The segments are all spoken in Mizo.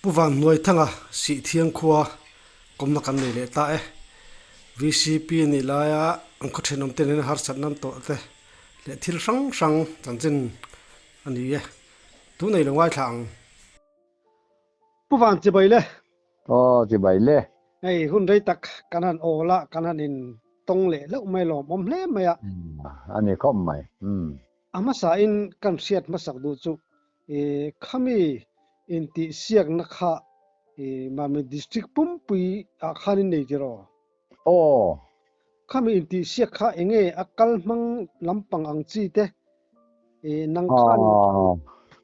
Pu Vanhnuaithanga Sihthiang khua kawmna kan nei leh ta e. VCP a nih laia an khaw thenawm te nena harsatna an tawh te leh thil hrang hrang chanchin a ni e. Tunei lo ngaithla ang. Pu Van chibai le. Aw chibai le. Hei hun rei tak kan han awl a, kan han in tawng leh hlauh mai lawm awm hle mai a. A ni khawp mai. Umm. A hmasa in kan hriat hmasak duh chu i khami intihsiakna kha i Mamit District pumpui ah khan in nei tiraw? Aw. Khami intihsiak kha enge a kal hmang lampang ang chi te i nang khan. Aw,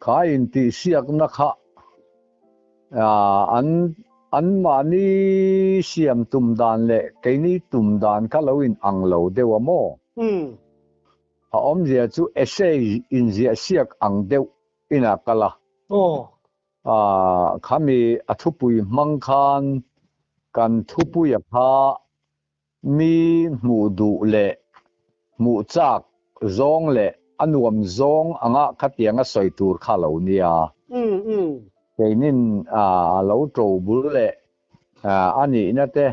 kha intihsiakna kha an anmahni siam tum dan leh keini tum dan kha lo in ang lo deuh a maw? Umm. A awmzia chu essay inziah siak ang deuh in a kal a. Aw. Khami a thupui hmang khan kan thupuia kha mi hmuh duh leh hmuh chak zawng leh a nuam zawng anga khatiang a sawi tur kha lo nia. Keinin a lo to bul leh a nihna te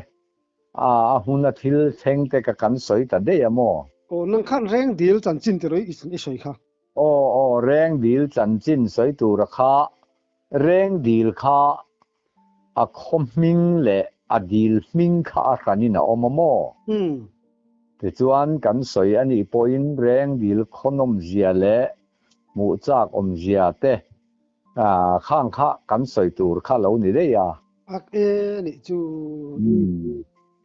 a hmuna thil thleng te ka kan sawi ta daih a maw? Aw, nang khan reng dil chanchin ti rawih i sawi kha. Aw, aw, reng dil chanchin sawi tura kha, reng dil kha a khaw hming leh a dil hming kha a hranin a awm a maw? Tichuan kan sawi a nih pawhin reng dil khaw nawmzia leh hmuh chak awmzia te khang kha kan sawi tur kha lo ni daih a. Ak e nih chu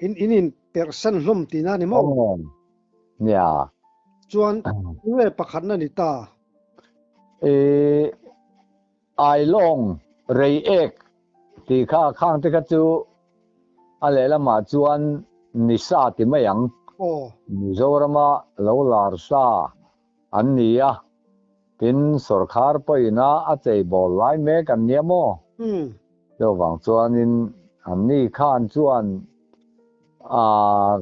in in in perh san hlawm tihna a ni maw? Aw nia. Chuan nge pakhatna ni ta? E Ailawng rei ek tih kha khang te kha chu a lehlamah chuan ni sa ti mai ang. Aw. Mizorama lo lar sa an ni a, tin sawrkhar pawhin a a cheibawl lai mek an nia maw? Chuvang chuanin anni khan chuan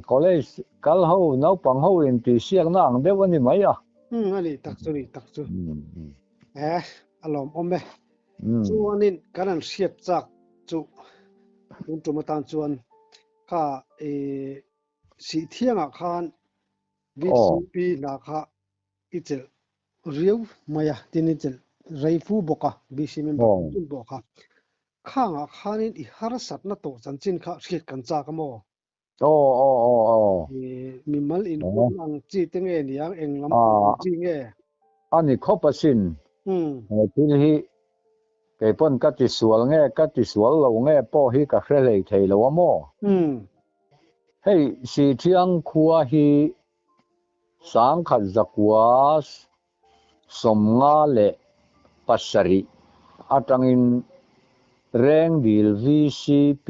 college kal ho naupang ho intihsiakna ang deuh a ni mai a. A ni tak chu, ni tak chu. E, a lawmawm e. Chuanin kan han hriat chak chu tun tum atan chuan kha i Sihthiangah khan VCP hna kha i chelh riau mai a, tin i chelh rei fu bawk a, VC member kan tum pawh kha. Khangah khanin i harsatna tawh chanchin kha hriat kan chak a maw? Aw, aw, aw, aw. Mimal inhuatna ang chi te nge niang, eng lam pawh ang chi nge? A ni khawp asin. He thil hi kei pawn ka tisual nge ka tisual lo nge pawh hi ka hre hlei thei lo a maw? Hei Sihthiang khua hi 1957 atangin Rengdil VCP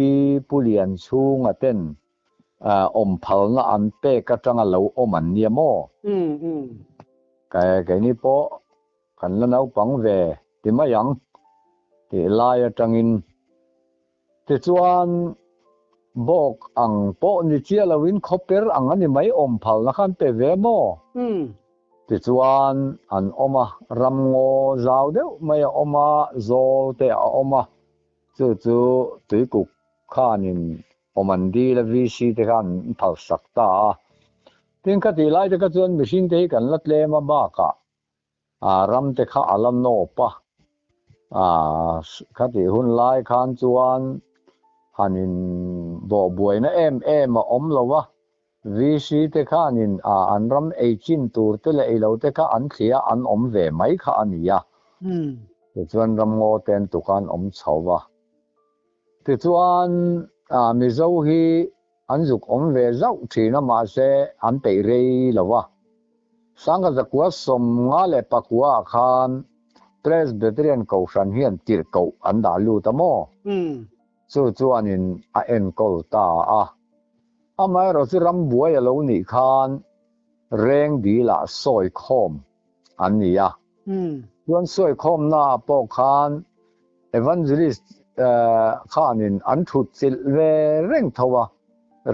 Pu Lianchhunga ten awm phalna an pek atanga lo awm an nia maw? Keini pawh kan la naupang ve ti mai ang tih lai atangin Tichuan, bawk ang pawh ni chiah loin khawper ang a ni mai awm phalna kha an pe ve maw? Tichuan, an awm a, ramngaw zau deuh mai a awm a, zawl te a awm a, chu chu tuikuk khanin awm an dil a, VC te khan an phalsak ta a. Tin, khatih lai te kha chuan mihring te hi kan la tlem a, bakah A ram te kha a la nawp a, khatih hun lai khan chuan han in bawh buaina em em a awm lo a, VC te khanin an ram ei chin tur te leh ei lo te kha an thliah a, an awm ve mai kha a ni a. Tichuan ramngaw te an tuk a, an awm chho va. Tichuan Mizo hi An zuk awm ve zauh thin a mahse an peih rei lo a. 1959 ah khan Presbyterian Kohhran hian tirhkoh an dah lut a maw? Chu chuanin a enkawl ta a. Amaherawhchu rambuai a lo nih khan reng dilah sawi khawm an ni a. Chuan sawi khawmnaah pawh khan Evangelist khanin an thut chilh ve reng tho a,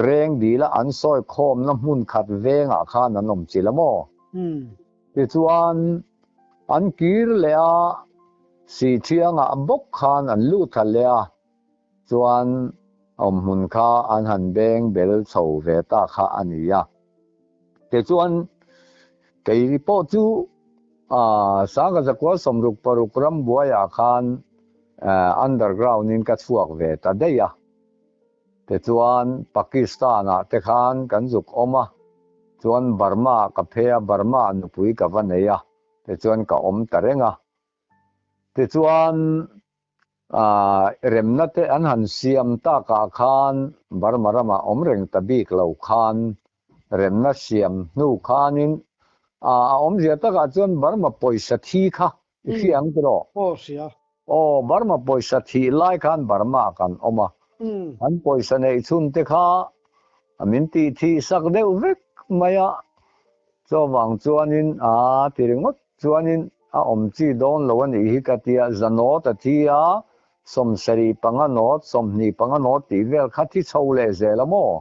reng dila an sawi khawmna hmun khat vengah khan an awm chilh a maw? Tichuan an kir leh a, Sihthiangah bawk khan an lut thla leh a, chuan awmhmun kha an han beng bel chho ve ta kha a ni a. Tichuan, kei pawh chu Sangha zakua 66 ram buaiah khan underground in ka chhuak ve ta daih a. Tichuan, Pakistan-ah te khan kan zuk awm a, chuan Burma-ah ka phei a, Burma-ah nupui ka va nei a, tichuan ka awm ta reng a. Tichuan, remna te an han siam takah khan Burma ramah awm reng ta bik lo khan remna siam hnu khanin a awmzia takah chuan Burma pawisa thi kha i hria ang tiraw? Aw hria. Aw, Burma pawisa thih lai khan Burma ah kan awm a, an pawisa neih chhun te kha min tih thih sak deuh vek mai a, chuvang chuanin a ti ringawt chuanin a awm chi dawn lo a nih hi ka ti a, zanawt a thi a, 75 nawt, 25 nawt tih vel kha thi chho leh zel a maw?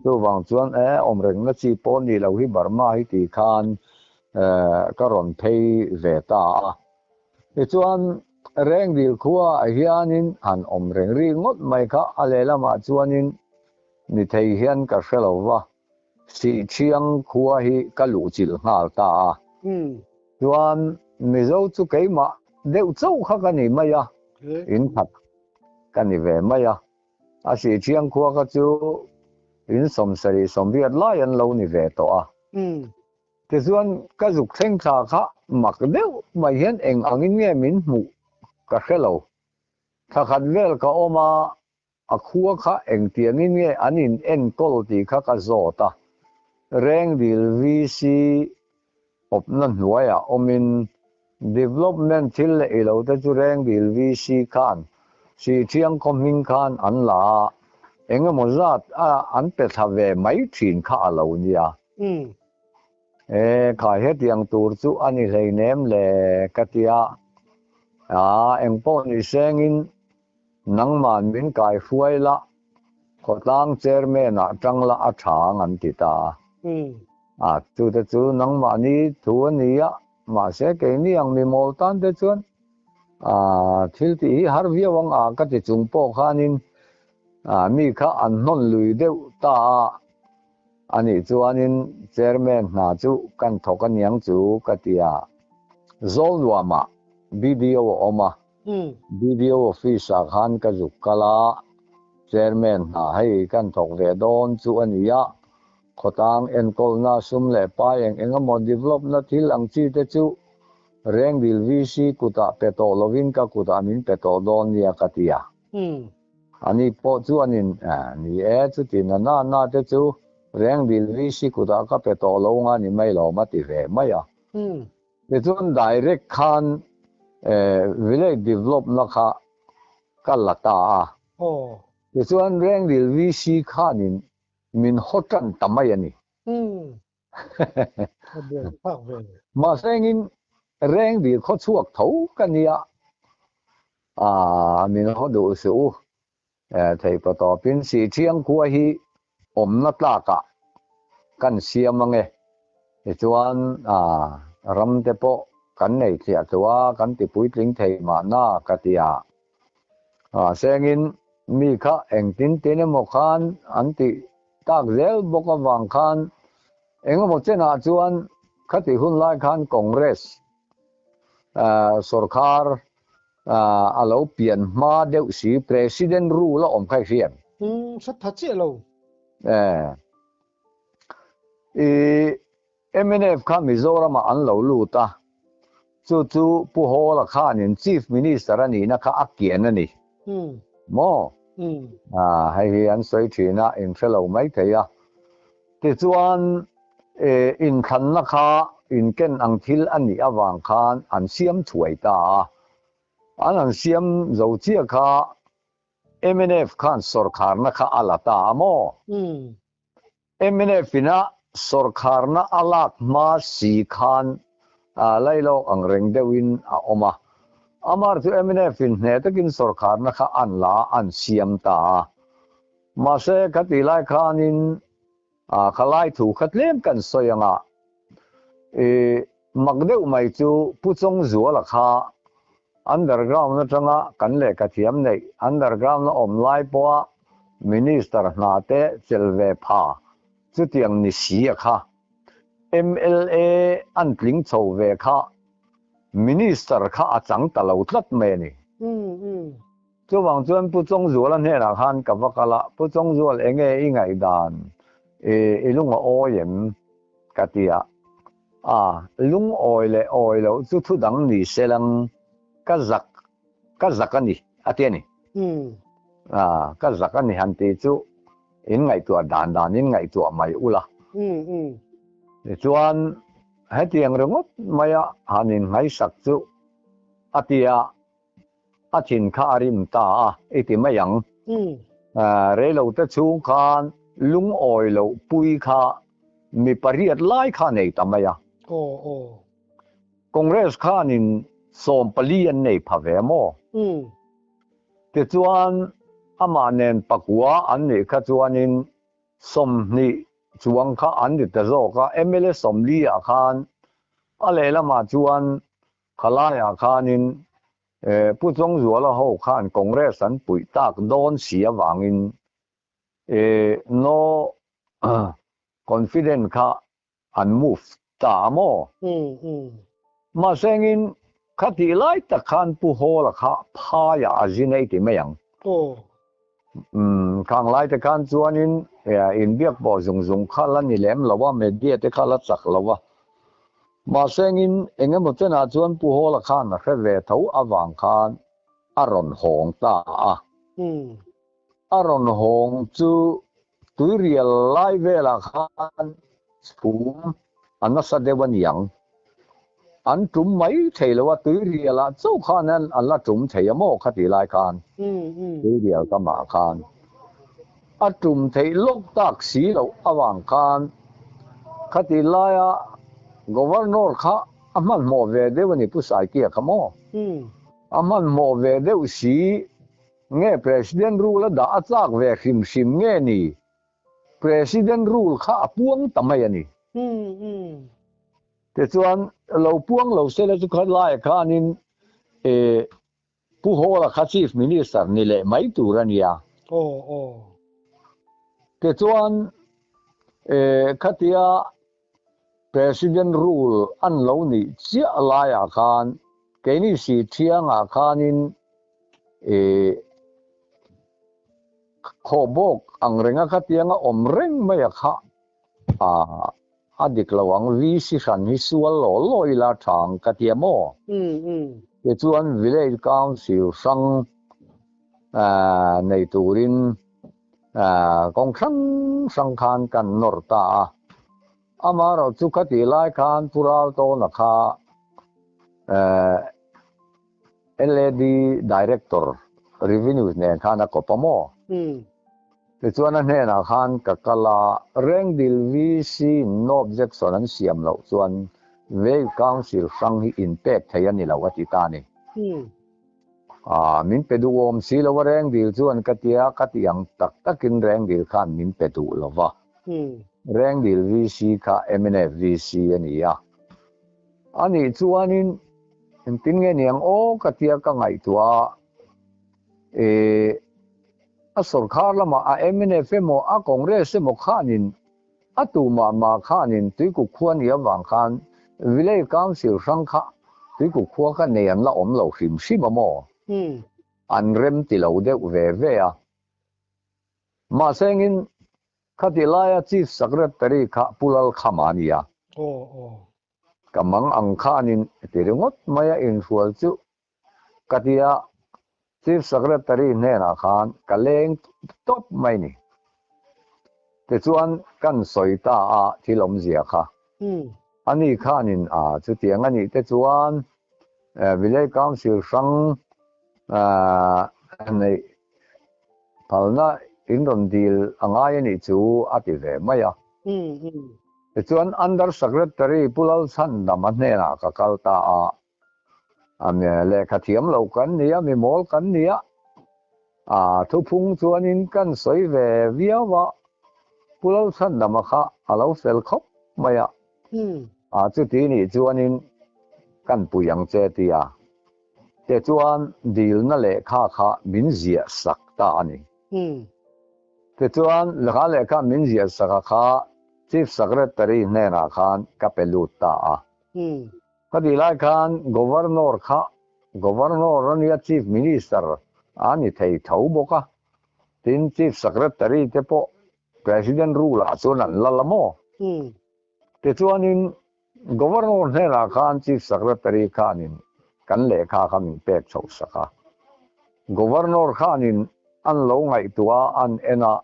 Chuvang chuan e, awm rengna chi pawh nih loh hi Burma hi tih khan ka rawn phei ve ta a. Tichuan, Rengdil khuaah hianin han awm reng rih ngawt mai kha a lehlamah chuanin ni thei hian ka hre lo va, Sihthiang khua hi ka luhchilh nghal ta a. Chuan Mizo chu keimah deuh chauh kha ka ni mai a, in khat ka ni ve mai a. A Sihthiang khua kha chu in 78 lai an lo ni ve tawh a. Tichuan ka zuk thleng thla kha mak deuh mai hian eng angin nge min hmuh ka hre lo. Thla khat vel ka awm a, a khua kha engtiangin nge an in enkawl tih kha ka zawt a. Rengdil VC awpna hnuaiah awmin Development thil leh ilo te chu Rengdil VC khan Sihthiang khaw hming khan an la a, engemaw zat a an pe thla ve mai thin kha a lo nia. E, khai hetiang tur chu a ni hleinem le ka ti a. A, engpawh ni sengin nangman min kai hruai la, khawtlang chairman ah tang la a tha ang an ti ta a. A, chute chu nangmahni thu a ni a, mahse keini ang mi mawl tan te chuan a, thil tih hi har viau ang a ka ti chung pawh khanin a, mi kha an hnawn lui deuh ta a. A nih chuanin Chairman hna chu kan thawk a niang chu ka ti a. Zawlnuamah BDO a awm a, BDO office ah khan ka zuk kal a, Chairman hna hei kan thawk ve dawn chu a ni a, khawtlang enkawlna sum leh pai eng eng emaw develop na thil ang chi te chu Rengdil VC kutah pe tawh lovin ka kutah min pe tawh dawn nia ka ti a. Ani pawh chuanin, Ni e, chuti na na na te chu Rengdil VC kutah ka pe tawh lo nga ni mai lo ma ti ve mai a. Tichuan direct khan village develop na kha ka la ta a. Tichuan Rengdil VC khanin min haw tan ta mai a ni. Mahse engin Rengdil khaw chhuak tho ka nia, min haw duh suh u. Thei paw tawpin Sihthiang khua hi awmna tlakah kan siam ange. Tichuan ram te pawh kan nei thliah tluh a, kan ti puitling thei mahna ka ti a. Mahse engin mi kha engtin tin emaw khan an tih Tak zel bawk avang khan engemaw chenah chuan khati hun lai khan Congress sorkar a lo pian hma deuh si, President rule a awm kha i hriat? Umm, hre tha chiah lo. I mnf kha Mizoramah an lo lut a, chu chu Pu Hawla khanin Chief Minister a nihna kha a kian a ni maw? Hei hi an sawi thin a, in hre lo mai thei a. Tichuan inthlanna kha inken ang thil a nih avang khan an siam thuai ta a, an han siam zo chiah kha mnf khan sawrkharna kha a la ta a maw? Mnf ina sawrkharna a lak hma si khan lailawk ang reng deuhin a awm a. Amar chu mnf in hneh takin sawrkharna kha an la a, an siam ta a. Mahse khatih lai khanin khalai thu kha tlem kan sawi ang a, mak deuh mai chu Pu Chawngzuala kha. Underground atanga kan lehkha thiam neih, underground a awm lai pawha Minister hna te chelh ve pha chutiang ni si a kha. Mla an tling chho ve kha Minister kha a chang ta lo tlat mai a ni. Chuvang chuan Pu Chawngzuala hnenah khan ka va kal a, Pu Chawngzual enge i ngaihdan i lung a awi em? ka ti a. A, lungawi leh awi loh chu thu dang ni se lang, ka zak, ka zak a ni, a ti a ni. A, ka zak a ni han tih chu in ngaihtuah dan dan in ngaihtuah mai ula. Tichuan hetiang ringawt maia han inhmaisak chu a ti a. A thin kha a rim ta a, i ti mai ang. Reilote chhung khan lungawi loh pui kha mi pariat lai kha nei ta mai a. Congress khanin 14 an nei pha ve maw? Tichuan amah nen pakua an nih kha chuanin 20 chuang kha an ni ta zawk a, mla 40 ah khan a lehlamah chuan Khalaiah khanin Pu Chawngzuala ho khan Congress an puih tak dawn si avangin no confident kha an move ta a maw? Mahsengin khatih lai tak khan Pu Hawla kha phaiah a zin ei ti mai ang. Khang lai te khan chuanin inbiak pawh zung zung kha la ni lem lo a, media te kha la chak lo a. Mahsengin eng emaw chenah chuan Pu Hawla khan a hre ve tho avang khan a rawn hawng ta a. A rawn hawng chu tuirial lai velah khan chhum a nasa deuh a niang. An tum mai thei lo a, tuirialah chauh khan an la tum thei a maw kha tih lai khan, tuirial kamah khan a tum theih lawk tak si loh avang khan khatih laia Governor kha a hmanhmawh ve deuh a ni Pu Saikia kha maw? A hmanhmawh ve deuh si nge President rule a dah a chak ve hrim hrim nge ni? President rule kha a puang ta mai a ni. Tichuan, lo puang lo sela chu kha laiah khanin Pu Hawla kha Chief Minister ni leh mai tur a nia. Tichuan, khatia President rule an lo nih chiah laiah khan keini si thiangah khanin Khawhbawk ang renga khatianga awm reng mai a kha a dik lo ang, VC hran hi sual law law ila tha ang ka tia maw? Tichuan Village Council hrang nei turin kawng hrang hrang khan kan nawr ta a. Amaherawh chu khatih lai khan Pu Raltawna kha LAD Director Revenue nen khan a kawp a maw? Tichuan a hnenah khan ka kal a, Rengdil VC in no objection an siam loh chuan Village Council hrang hi inpek thei a ni lo a ti ta a ni. Min pe duh awm si lo a Rengdil chuan ka tia, ka ti ang tak takin Rengdil khan min pe duh lo va. Rengdil VC kha mnf VC a ni a. A nih chuanin Engtin nge niang aw ka tia ka ngaihtuah a, eh a sorkar lamah a mnf emaw a Congress emaw khanin a tu mah mah khanin Tuikuk khua ni avang khan Village Council hrang kha Tuikuk khua kha nei an la awm lo hrim hrim a maw? An rem ti lo deuh ve ve a. Mahse engin khati laia Chief Secretary kha Pu Lalkhama a ni a. Ka mang ang khanin ti ringawt mai a inhrual chu ka ti a, Chief Secretary hnenah khan ka leng tawp mai ni. Tichuan kan sawi ta a thil awmzia kha. Ani khanin a chutiang a nih te chuan Village Council hrang neih phalna in rawn dil a ngai a nih chu a ti ve mai a. Tichuan Under Secretary Pu Lalchhandama hnenah ka kal ta a, lehkha thiam lo kan ni a, mi mawl kan ni a, a thuphung chuanin kan sawi ve viau a, Pu Lalchhandama kha a lo fel khawp mai a, a chuti nih chuanin kan pui ang che ti a. Tichuan dilna lehkha kha min ziah sak ta a ni. Tichuan lehkha lehkha min ziah saka kha Chief Secretary hnenah khan ka pe lut ta a. Ka tih lai khan Governor kha Governor a nia Chief Minister a ni thei tho bawk a. Tin Chief Secretary te pawh President rule ah chuan an la la maw? Tichuanin Governor hnenah khan Chief Secretary khanin kan lehkha kha min pek chhoh sak a. Governor khanin an lo ngaihtuah a, an en a,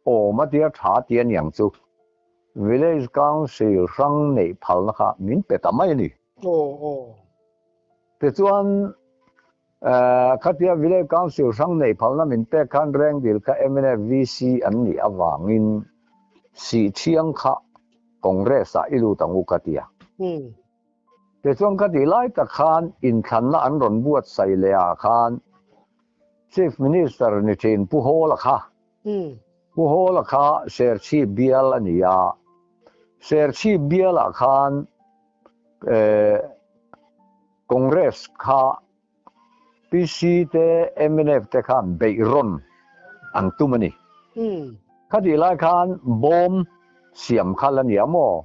awm a tia tha ti a niang chu. Village Council hrang neih phalna kha min pe ta mai a ni. Tichuan khatia Village Council hrang neih phalna min pek khan Rengdil kha mnf VC an nih avangin Sihthiang kha Congress ah i lut ang u ka ti a. Tichuan ka tih lai tak khan inthlanna an rawn buatsaih leh ah khan Chief Minister ni thin Pu Hawla kha Pu Hawla kha Serchhip bial a ni a, Serchhip bialah khan Congress kha PC te mnf te khan beih rawn an tum a ni. Khatih lai khan bawm siam kha la nia maw?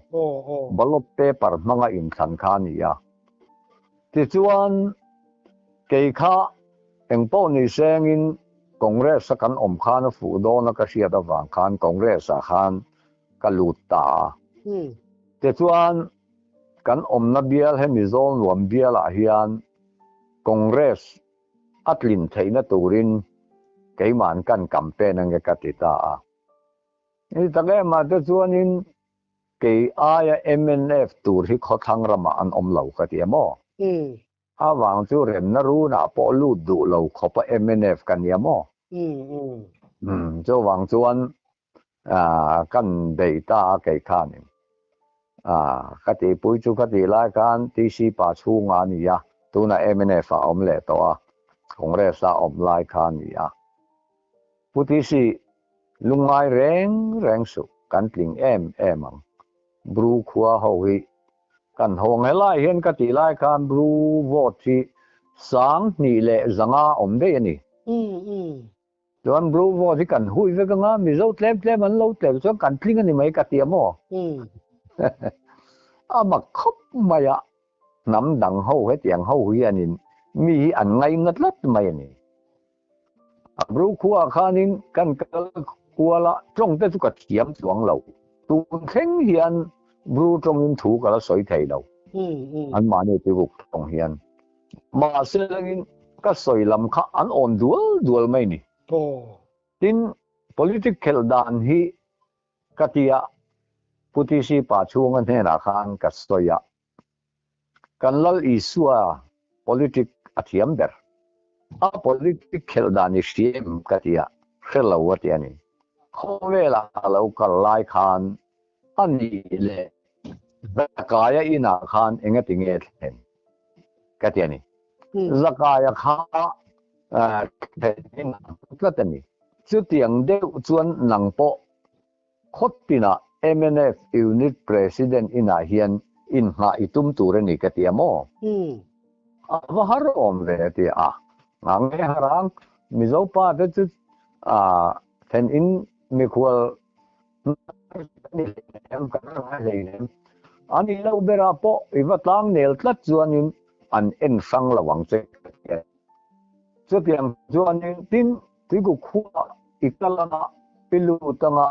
Ballot paper hmanga inthlan kha a ni a. Tichuan kei kha engpawh ni sengin Congress a kan awm khan a fuh dawn a ka hriat avang khan Congress ah khan ka lut ta a. Tichuan kan awmna bial hemi Zawlnuam bialah hian Congress a tlin theihna turin keima'n kan campaign ange ka ti ta a. Ni tak em ah te chuanin kei aia mnf tur hi khawthlang ramah an awm lo ka ti a maw? A vang chu remna runah pawh lut duh lo khawpa mnf ka nia maw? Chuvang chuan kan bei ta a kei khanin ka tihpui chu ka tih lai khan TC pa chhunga a ni a, tunah mnf ah a awm leh tawh a, Congress a awm lai kha a ni a. Pu TC, lungngai reng reng suh, kan tling em em ang. Bru khua ho hi kan hawng helai hian ka tih lai khan Bru vote hi 2500 awm daih a ni. Chuan Bru vote hi kan hui vek anga Mizo tlem tlem an lo tel chuan kan tling a ni mai ka ti a maw? A mak khawp mai a, hnam dang ho hetiang ho hianin mi hi an ngaina tlat mai a ni. A Bru khuaah khanin kan kal kual a, tawng te chu ka thiam chuang lo. Tun thleng hian Bru tawngin thu ka la sawi thei lo. Anmahni tiruk tawng hian. Mahse langin ka sawi lam kha an awn dual dual mai ni. Tin, politic khelh dan hi ka tia Pu TC pa chhunga hnenah khan ka sawi a, kan Lal Isua politic a thiam ber. A politic khelh dan i hria em ka tia, hre lo a ti a ni. Khawvelah a lo kal lai khan a nih leh Zakaia inah khan engati nge thlen ka ti a ni. Zakaia kha thlen inah tlat a ni. Chutiang deuh chuan nang pawh khawtinah mnf Unit President inah hian inngah i tum tur a ni ka ti a maw? A va har awm ve a ti a. Ngah nge harang Mizo pa te chu thlen in mikhual A nih loh berah pawh i va tlang nel tlat chuanin an en hrang lo ang che ka ti a. Chutiang chuanin tin tuiku khua i kal anga i lut anga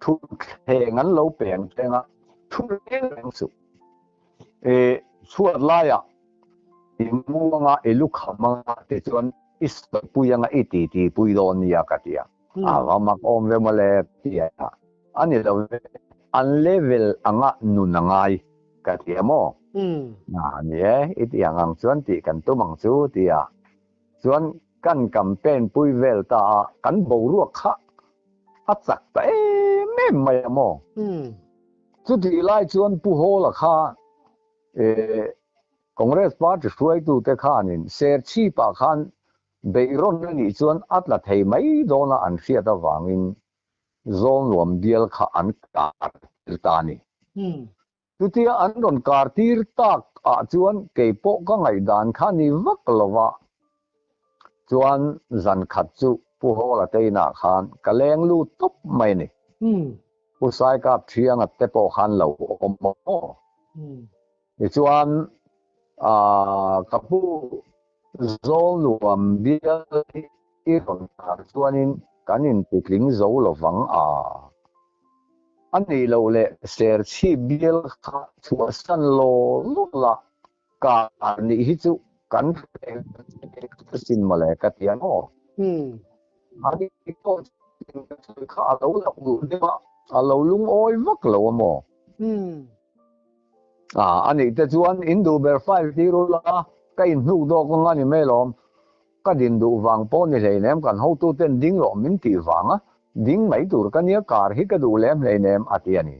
thutthleng an lo pe ang che anga thu reng reng suh. I chhuat laiah i mu anga i lukham anga tichuan i sawipui anga i titipui dawn nia ka ti a. A va mak awm ve mawle ti a, a ni lo ve, an level anga nun a ngai ka ti a maw? A ni e, i ti ang ang chuan tih kan tum ang chu ti a, chuan kan campaign pui vel ta a, kan boruak kha a chak ta em em mai a maw? Chutih lai chuan Pu Hawla kha Congress party hruaitute khanin Serchhip-ah khan Beihrawn a nih chuan a tla thei mai dawna an hriat avangin Zawlnuam bial kha an kar tir ta a ni. Chutia an rawn kar tir tak ah chuan kei pawh ka ngaihdan kha ni vak lo va. Chuan zan khat chu Pu Hawla te inah khan ka leng lut tawp mai a ni. Pu Saikap Thianga te pawh khan lo awm aw. Tichuan ka pu Zawlnuam bial hi i rawn tar chuanin kan intitling zo lovang a. A nih loh leh Serchhip bial kha chhuahsan law law la Kar nih hi chu kan sin mawle ka ti a maw? Ani pawh ka sawi kha a lo la ulh deuh a, a lo lungawi vak lo a maw? A nih te chuan in duh ber file tir ula ka inhnuk dawk anga ni mai lawm. Ka din duh vang pawh ni hleinem kan hotuten ding rawh min tih vanga ding mai tur ka nia kar hi ka duh lem hleinem a ti a ni.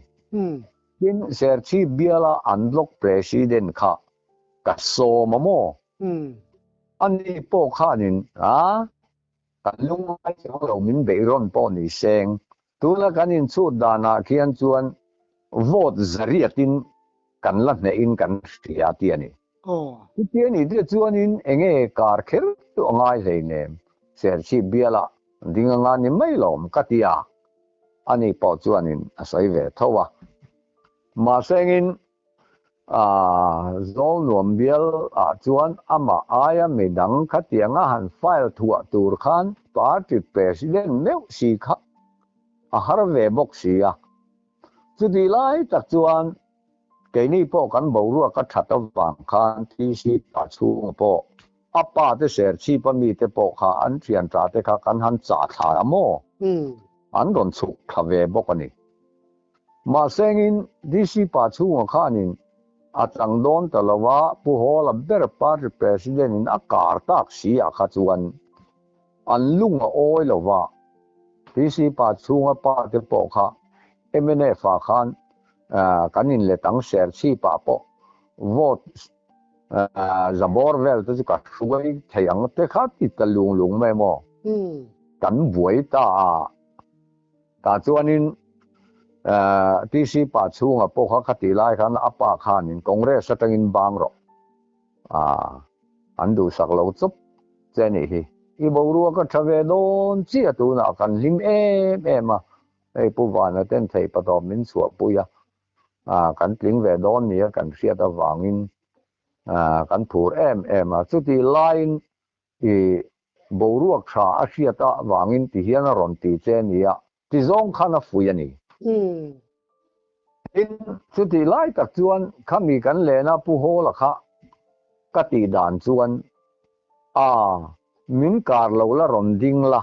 Tin, Serchhip biala an block president kha ka sawm a maw? Ani pawh khanin, A, kan lungngai chuang lo min beih rawn pawh ni seng. Tuna kan inchhut danah khian chuan vote zariatin kan la hnehin kan hria ti a ni. Chuti a nih te chuanin enge kar kher chu a ngai hleinem, Serchhip biala ding anga ni mai lawm ka ti a, ani pawh chuanin a sawi ve tho a. Mahse engin Zawlnuam bial ah chuan amah aia midang khatianga han file thuah tur khan party president meuh si kha a har ve bawk si a. Chutih lai tak chuan Keini pawh kan boruak a that avang khan TC pa chhunga pawh a pa te Serchhip a mite pawh kha an thian tha te kha kan han chah thla a maw? An rawn chhuk thla ve bawk a ni. Mahsengin DC pa chhunga khanin a chang dawn ta lo a, Pu Hawla ber party president in a kar tak si ah kha chuan an lung a awi lo va, TC pa chhunga pa te pawh kha mnf ah khan Kan inlet ang Serchhip ah pawh vote zabawr vel te chu ka hruai thei ang te kha ti ta lung lung mai maw? Kan buai ta a, tah chuanin TC pa chhunga pawh kha ka tih lai khan a pa khanin Congress atangin bang rawh an duhsak lo chawp che anih hi. I boruak a tha ve dawn chiah tunah kan hlim em em a. Hei Pu Vana ten theih patawp min chhuahpui a, kan tling ve dawn nia kan hriat avangin kan phur em em a. Chutih laiin i boruak tha a hriat avangin ti hian a rawn ti che nia ti zawng khan a fui a ni. Tin, chutih lai tak chuan khami kan lena Pu Hawla kha ka tih dan chuan, A, min kar lo la rawn ding la,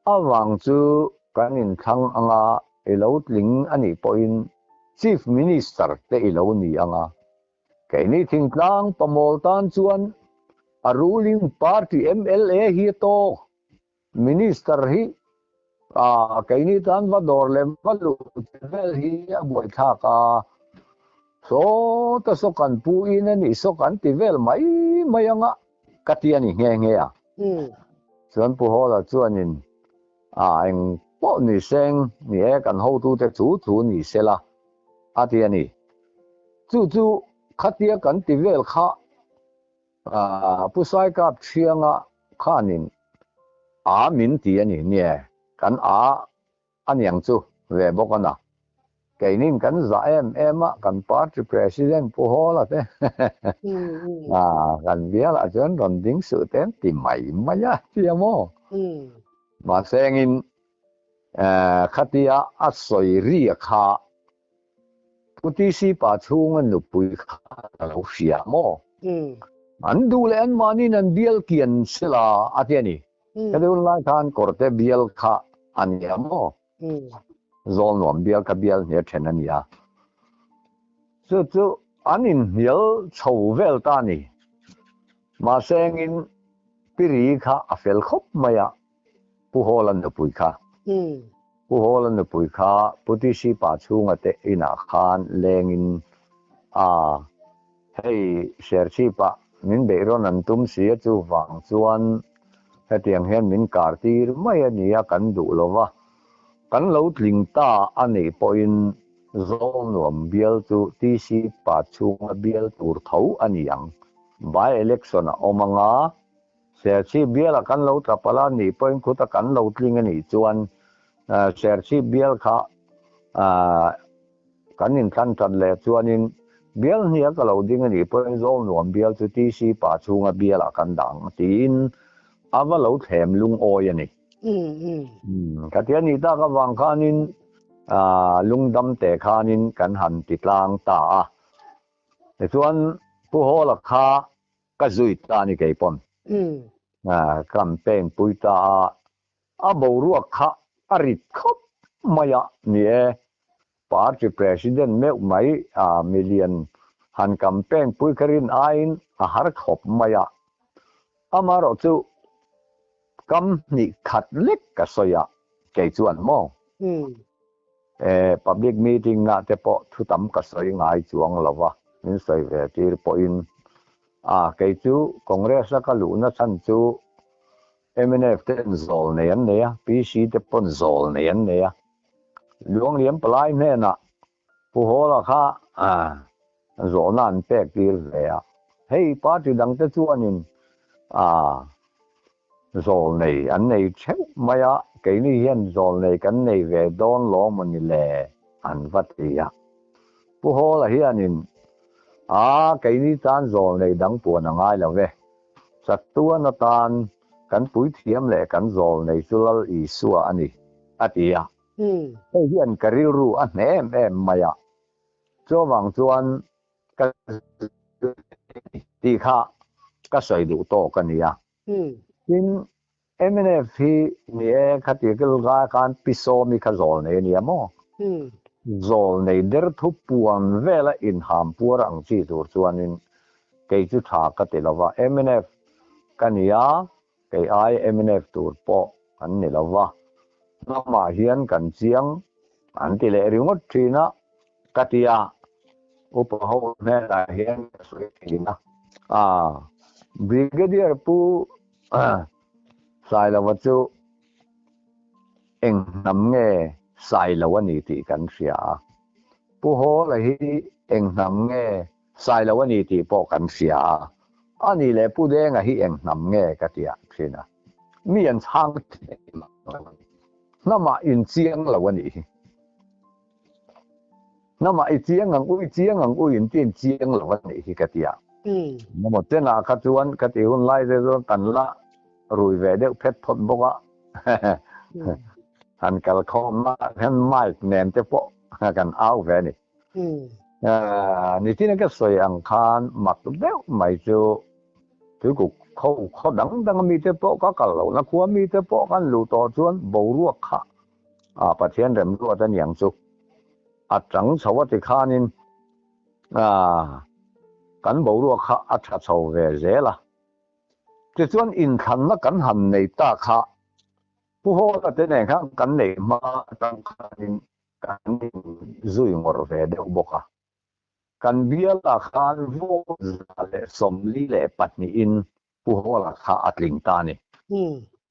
Avang chu kan inthlang anga i lo tling a nih pawhin Chief Minister te i lo ni anga. Keini thingtlang pamawl tan chuan a ruling party mla hi a tawk. Minister hi keini tan va dawr leh va luh che vel hi a buaithlak a. Sawta saw kan pu in a nih saw kan ti vel mai mai anga ka ti a ni nghe nghe a. Chuan Pu Hawla chuanin a eng pawh ni seng ni e kan hotute thu thu ni sela a ti a ni. Chu chu khatia kan ti vel kha Pu Saikap Thianga khanin a min ti a ni nie kan a A niang chu ve bawk a na. Keinin kan zah em em a, kan party president Pu Hawla te kan bialah chuan rawn ding suh te an ti mai mai a ti a maw? Mahse engin khatia a sawi ri a kha Pu TC pa chhunga nupui kha ka lo hria maw? An duh leh anmahniin an bial kian sela a ti a ni. Ka dun lai khan kawrte bial kha a nia maw? Zawlnuam bial kha bial hne then a nia. Chu chu an inhnial chho vel ta a ni. Mahse engin Piri kha a fel khawp mai a, Pu Hawla nupui kha. Pu Hawla nupui kha Pu TC pa chhunga te inah khan lengin a hei Serchhip-ah min beih rawn an tum si a, chuvang chuan hetiang hian min kar tir mai a nia kan duh lo va, kan lo tling ta a nih pawhin Zawlnuam bial chu TC pa chhunga bial tur tho a ni ang. By election a awm anga. Serchhip bialah kan lo tla palh a nih pawhin khuta kan lo tling a nih chuan Serchhip bial kha kan inthlan that leh chuanin bial hniah ka lo ding a nih pawhin Zawlnuam bial chu TC pa chhunga bialah kan dah ang tiin a va lo thlem lungawi a ni. Ka ti a nih tak avang khanin lungdam te khanin kan han ti tlang ta a. Tichuan Pu Hawla kha ka zui ta a ni kei pawn. Campaign pui ta a, a boruak kha a rit khawp mai a ni e. Party President meuh mai a milian han campaign pui kha rin aiin a har khawp mai a. Amaherawh chu kam hnih khat lek ka sawi a kei chuan maw? E, public meeting na te pawh thu tam ka sawi ngai chuang lo va, min sawi ve tir pawhin. A, kei chu Congress a ka luhna chhan chu mnf ten zawl nei an nei a, PC te pawn zawl nei an nei a. Luangliam palai hnenah Pu Hawla kha zawhna an pek tir ve a, hei party dangte chuanin zawl nei an nei theuh mai a, keini hian zawl nei kan nei ve dawn lo maw ni le an va ti a. Pu Hawla hianin a keini tan zawl nei dang puan a ngai lo ve, chatuan atan kan puithiam leh kan zawl nei chu Lal Isua a ni a ti a. Hei hian ka rilru a hneh em em mai a, chuvang chuan ka tih kha ka sawi duh tawk a nia. Tin, mnf hi ni e, khati kilgai khan Pi Sawmi kha zawl nei a nia maw? Zawl nei der thu puan vela inham puar ang chi tur chuanin kei chu tha ka ti lo va, mnf ka nia, Kei ai mnf tur pawh an ni lo va, hnamah hian kan chiang an ti leh ringawt thin a, ka ti a, upa ho hnenah hian ka sawi thin a. A, Brigadier Pu Sailova chu eng hnam nge Sailo a ni tih kan hria a, Pu Hawla hi eng hnam nge Sailo a ni tih pawh kan hria a, a ni leh Pu Denga hi eng hnam nge ka ti ah thin a, mi an chhang thei lo a ni. Hnamah in chiang lo a nih hi. Hnamah i chiang ang u, i chiang ang u in ti in chiang lo a nih hi ka ti a. Engemaw chenah kha chuan ka tih hun lai te chuan kan la rui ve deuh phet phawt bawk a, han kalkhawmna hian mic nen te pawh kan au ve a ni. Nitin a ka sawi ang khan mak deuh mai chu tuikuk kho khaw dang dang a mite pawh ka kal lohna khua mite pawh kan luh tawh chuan boruak kha a Pathian remruat a niang chu a chang chho a ti khanin kan boruak kha a tha chho ve zel a. Tichuan inthlanna kan han nei ta kha Pu Hawla te nen khan kan neih hma atang khanin Kan inzui ngawrh ve deuh bawk a. Kan bialah khan vote 142 in Pu Hawla kha a tling ta a ni.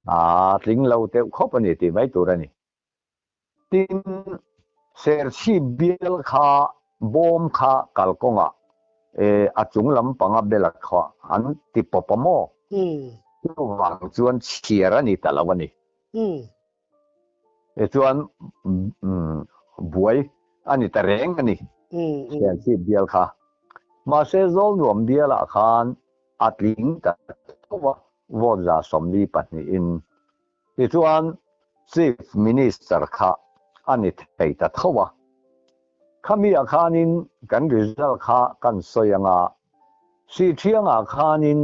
A tling lo deuh khawp a ni tih mai tur a ni. Tin, Serchhip bial kha bawm kha kalkawngah a chung lampanga bela kha an ti pawp a maw? Chuvang chuan chhiar a ni ta lo a ni. Tichuan buai a ni ta reng a ni, Serchhip bial kha. Mahse Zawlnuam bialah khan a tling ta tho a, vote 42 in. Tichuan Chief Minister kha a ni thei ta tho a. Khamiah khanin kan result kha kan sawi ang a, Sithiangah khanin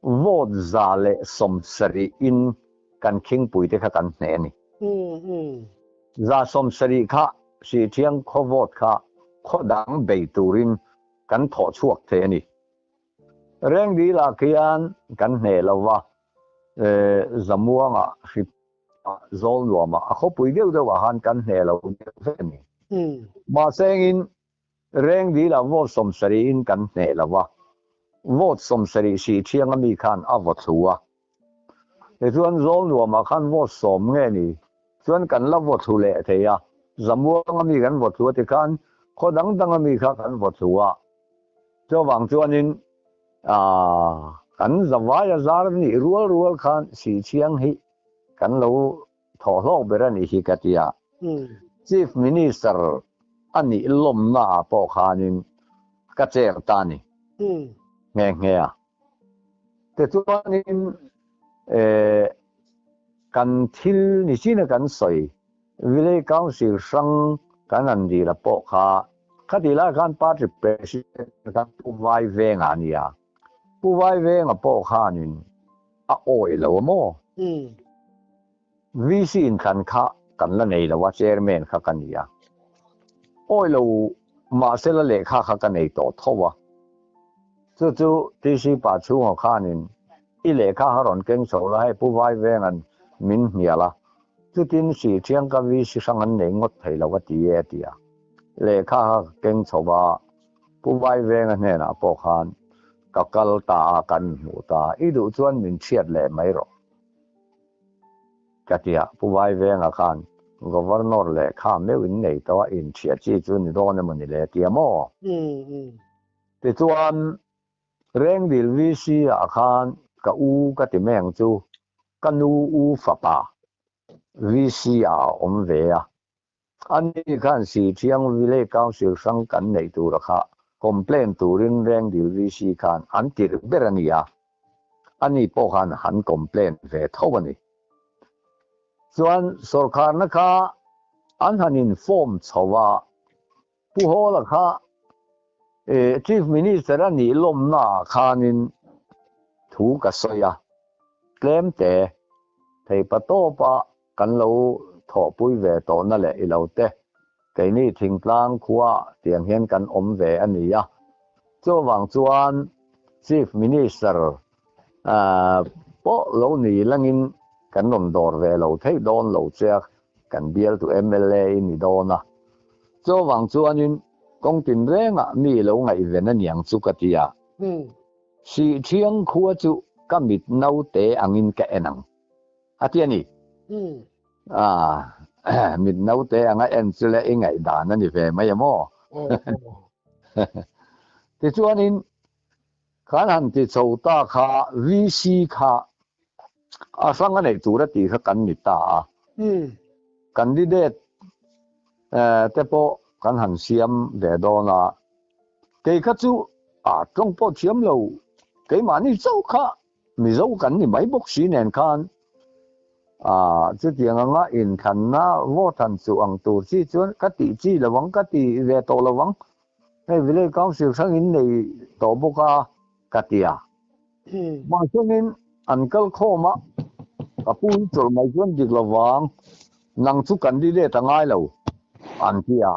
vote 170 in kan khingpui te kha kan hneh a ni. 170 kha Sithiang khaw vote kha khaw dang bei turin kan thawh chhuak thei a ni. Rengdil-ah khian kan hneh lo va, Zamuangah hri zawl nuamah a khawpui deuh deuhah khan kan hneh lo deuh vek a ni. Mahse engin Rengdil-ah vote 70 in kan hneh lo va, vote 70 sih thianga mi khan a vaw thlu a. Tichuan zawl nuamah khan vote 10 nge ni chuan kan la vaw thlu leh thei a, Zamuanga mi kan vaw thlu a tikhan khaw dang danga mi kha kan vaw thlu a. Chuvang chuanin Kan zavaia zar nih rual rual khan Sihchhiang hi kan lo thawh hlawk ber a nih hi ka ti a. Chief Minister a nih lawmna ah pawh khanin ka chair ta a ni nghe nghe a. Tichuanin kan thil ni chin a kan sawi Village Council hrang kan han dil a pawh kha khatih lai khan Party President kha Pu Vaivenga a ni a. Pu Vaivenga pawh khanin a awih lo a maw? VC inthlan kha kan la nei lo a, Chairman kha ka ni a. Awih lo mahsela lehkha kha ka nei tawh tho a. Chu chu TC pa chhunga khanin i lehkha kha rawn keng chho la, hei Pu Vaivenga'n min hnial a, chutin Sihṭhiang ka VC hrang an nei ngawt thei lo a ti e a ti a. Lehkha kha ka keng chho va, Pu Vaivenga hnenah pawh khan ka kal ta a, kan hmuh ta, i duh chuan min chhiat leh mai rawh ka ti a, Pu Vaivenga khan Governor lehkha meuh in nei tawh a, inchhiat chi chu ni dawn emaw ni le ti a maw? Tichuan Rengdil VC ah khan ka u ka ti mai ang chu, ka nu u fapa VC ah a awm ve a, Ani khan Sithiang Village Council hrang kan neih tura kha complain turin Rengdil VC khan an tirh ber a ni a, ani pawh khan han complain ve tho a ni. Chuan sawrkharna kha an han inform chho a, Pu Hawla kha Chief Minister a nih lawmnaah khanin thu ka sawi a, tlemte theipatawpa Kan lo thawhpui ve tawhna leh i lo te, keini thingtlang khua tiang hian kan awm ve a ni a. Chuvang chuan Chief Minister pawh lo ni langin kan rawn dawr ve lo theih dawn lo che a, kan bialtu mla i ni dawn a. Chuvang chuanin kawng tinrengah mi lo ngaihven a niang chu ka ti a. Sihthiang khua chu ka mit naute angin ka en ang. A ti a ni. Ah, mit naute anga en chu le i ngaihdan a ni ve mai a maw? Tichuanin khan han ti chho ta kha VC kha a hrang a neih tur a tih kha kan ni ta a. Candidate te pawh kan han siam ve dawn a. Kei kha chu a tawng pawh thiam lo, keimahni chauh kha Mizo kan ni mai bawk si nen khan chutiang anga inthlanna vote han chuh ang tur chi chuan ka tih chi lo ang, ka ti ve tawh lo ang. Hei Village Council hrang in nei tawh bawk a ka ti a. Mahsengin an kal khawm a, ka pu hi chawlh mai chuan dik lo vang, nang chu candidate a ngai lo an ti a.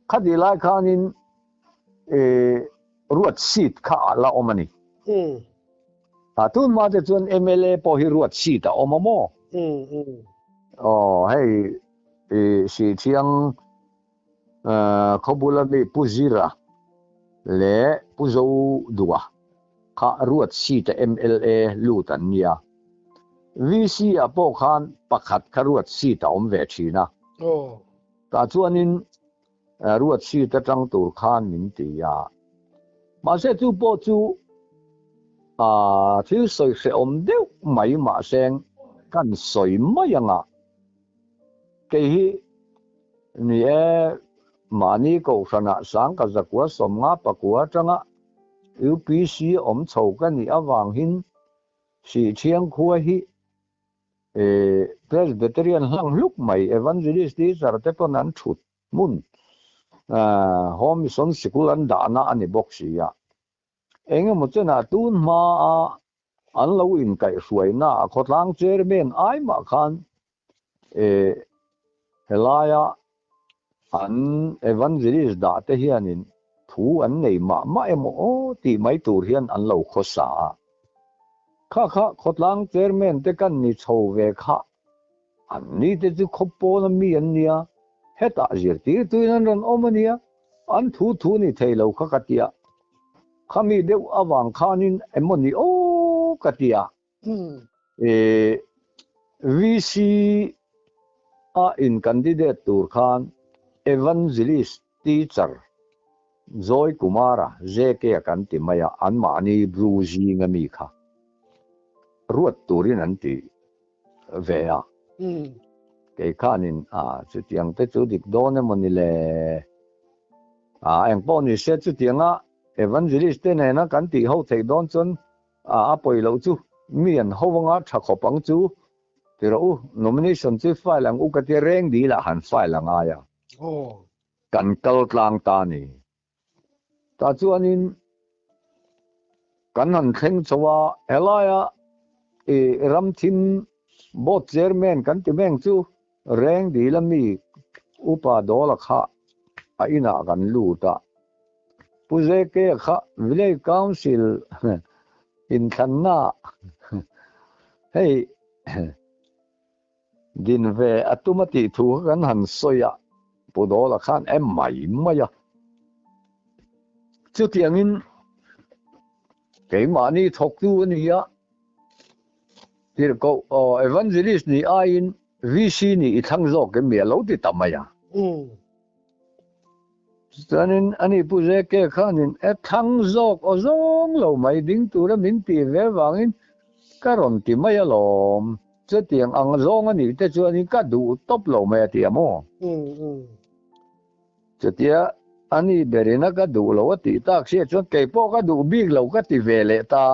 Khatih lai khanin ruat seat kha a la awm a ni. A tun hma te chuan mla pawh hi ruat seat a awm a maw? Aw hei i Sihthiang khawbula mi Pu Zira leh Pu Zodua kha ruat seat a mla lut an nia. VC ah pawh khan pakhat kha ruat seat a awm ve thin a. Tah chuanin Ruat seat atang tur khan min ti a. Mahse chu pawh chu thil sawi hrehawm deuh mai mahse kan sawi mai anga kei hi ni e mahni kohhranah sangka zakua sawmnga pakua atanga UPC awm chho ka nih avangin Sihthiang khua hi Presbyterian hlang hluk mai Evangelist teacher te pawn an thut hmun Home Mission Sikul an dahna a ni bawk si a. Engemaw chenah tun hmaa an lo inkaihhruaina a khawtlang chairman ai mah khan helaia an Evangelist dah te hianin thu an nei mah mah emaw aw tih mai tur hian an lo khawsa a. Kha kha khawtlang chairman te kan ni chho ve kha. An ni te chu khaw pawn a mi an nia, hetah zirtirtuin an rawn awm a nia, an thu thu ni thei lo kha ka tia. Khami deuh avang khanin emaw ni aw ka tia. VC a in candidate tur khan Evangelist Teacher Joy Kumara, JK a kan ti mai a, anmahni Bru zinga mi kha. Ruat turin an ti ve a. Kei khanin a chutiang te chu dik dawn emaw ni le? A engpawh ni se chutianga Evangelist te nena kan tih ho theih dawn chuan a a pawi loh chu mi an ho anga tha khawp ang chu ti rawh u, nomination chu file ang u ka tia reng dil ah han file a ngai a. Kan kal tlang ta ni. Tah chuanin kan han thleng chho a, helaia i ramthim board chairman kan ti meng chu reng dil a mi upa Dawla kha a inah kan lut a, Pu ZK kha Village Council inthlanna hei Din ve a tum a tih thu kha kan han sawi a, Pu Dawla khan em mai mai a. Chutiangin keimahni thawktu a ni a, tirhkoh Evangelist nih aiin VC nih i thlang zawk em mi a lo ti ta mai a. Chuanin ani Pu ZK khanin e thlang zawk aw zawng lo mai ding tura min tih ve vangin ka rawn ti mai alawm. Chutiang ang zawng a nih te chuanin ka duh tawp lo mai a ti a maw? Chutia ani berina ka duh lo a tih tak sia chuan kei pawh ka duh bik lo ka ti ve leh ta.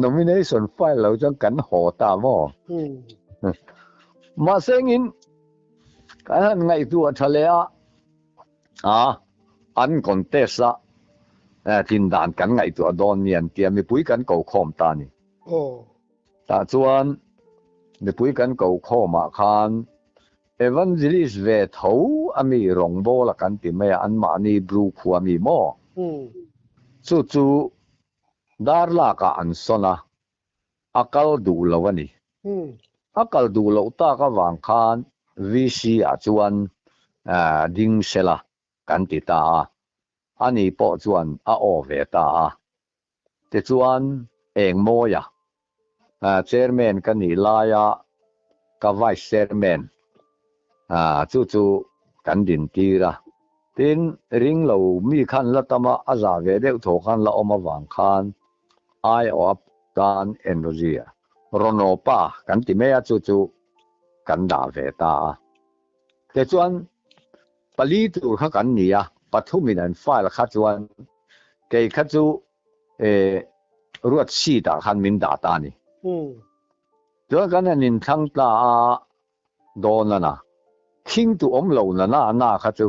Nomination file lo chuan kan haw ta maw? Mahse engin kan han ngaihtuah tha leh a, a an contest a tlin dan kan ngaihtuah dawn ni an tia mipui kan ko khawm ta a ni. Tah chuan mipui kan ko khawm ah khan Evangelist ve tho a mi rawngbawl a kan ti mai a, anmahni Bru khua mi maw? Chu chu dar lak ah an sawn a, a kal duh lo a ni. A kal duh loh tak avang khan VC ah chuan ding sela kan ti ta a, ani pawh chuan a aw ve ta a. Tichuan Engmawia Chairman ka nih laia ka Vice Chairman chu chu kan din tir a. Tin, ring lo mi khan la tam a, a zah ve deuh thaw khan la awm avang khan ai awh a tan Enrozia Ronawpa kan ti mai a, chu chu kan dah ve ta a. Tichuan pali tur kha kan ni a, pathumin an file kha chuan kei kha chu ruat seat ah khan min dah ta a ni. Chuan kan han inthlang tla a, dawn a na. Khing tu awm lo na na na kha chu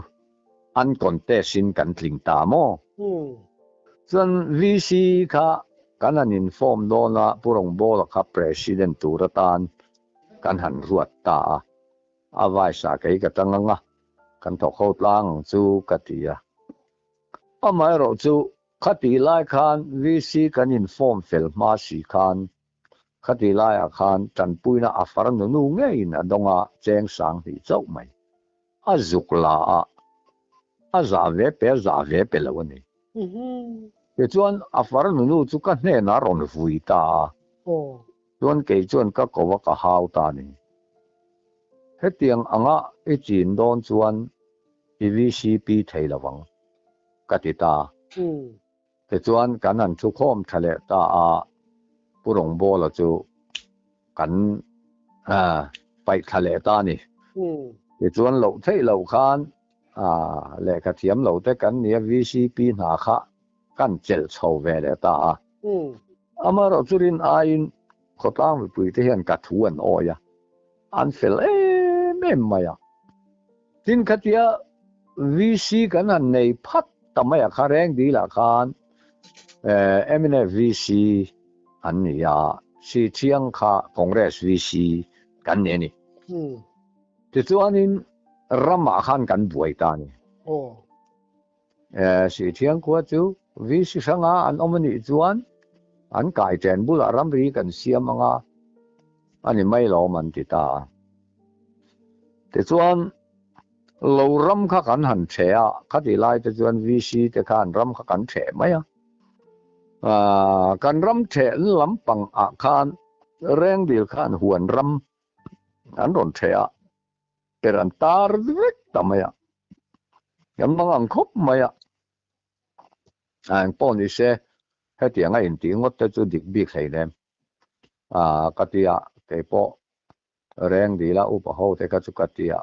an contest in kan tling ta maw? Chuan VC kha kan han inform dawn a, Pu Rawngbawla kha President tur atan kan han ruat ta a, a vice ah kei ka tang ang a, kan thawk ho tlang ang chu ka ti a. Amaherawh chu khatih lai khan VC kan inform fel hma si khan Khati laiah khan tanpuina a far nunu ngeiin a dawng a, cheng sang hnih chauh mai. A zuk la a, a zah ve pe a zah ve pe lo a ni. Tichuan a far nunu chu ka hnenah a rawn vui ta a, chuan kei chuan ka ko a ka hau ta a ni. Hetiang anga i chin dawn chuan i VCP thei lo ang, ka ti ta. Tichuan kan han thu khawm tha leh ta a, Pu Rawngbawla chu kan paih thla leh ta a ni. Tichuan loh theih loh khan lehkha thiam lo te kan nia VCP hna kha kan chelh chho ve leh ta a. Amaherawh chu rin aiin khawtlang mipui te hian ka thu an awi a, an fel em em mai a. Tin khatia VC kan han nei phat ta mai a kha reng dil ah khan mnf VC an ni a, si thiang kha Congress VC kan ni a ni. Tichuanin ram ah khan kan buai ta a ni. Si thiang khua chu VC hranga an awm a nih chuan an kai chen bulah ramri kan siam anga a ni mai lawm an ti ta a. Tichuan lo ram kha kan han ṭheh a, khatih lai te chuan VC te khan ram kha kan ṭheh mai a. Kan ram ṭheh lampang ah khan Rengdil khan huan ram an rawn ṭheh a. Per an tar vek ta mai a, kan mang ang khawp mai a, a eng pawh ni se. Hetianga intih ngawt te chu dik bik hleinem. A ka ti a, keipawh reng dila upa ho te kha chu ka ti a.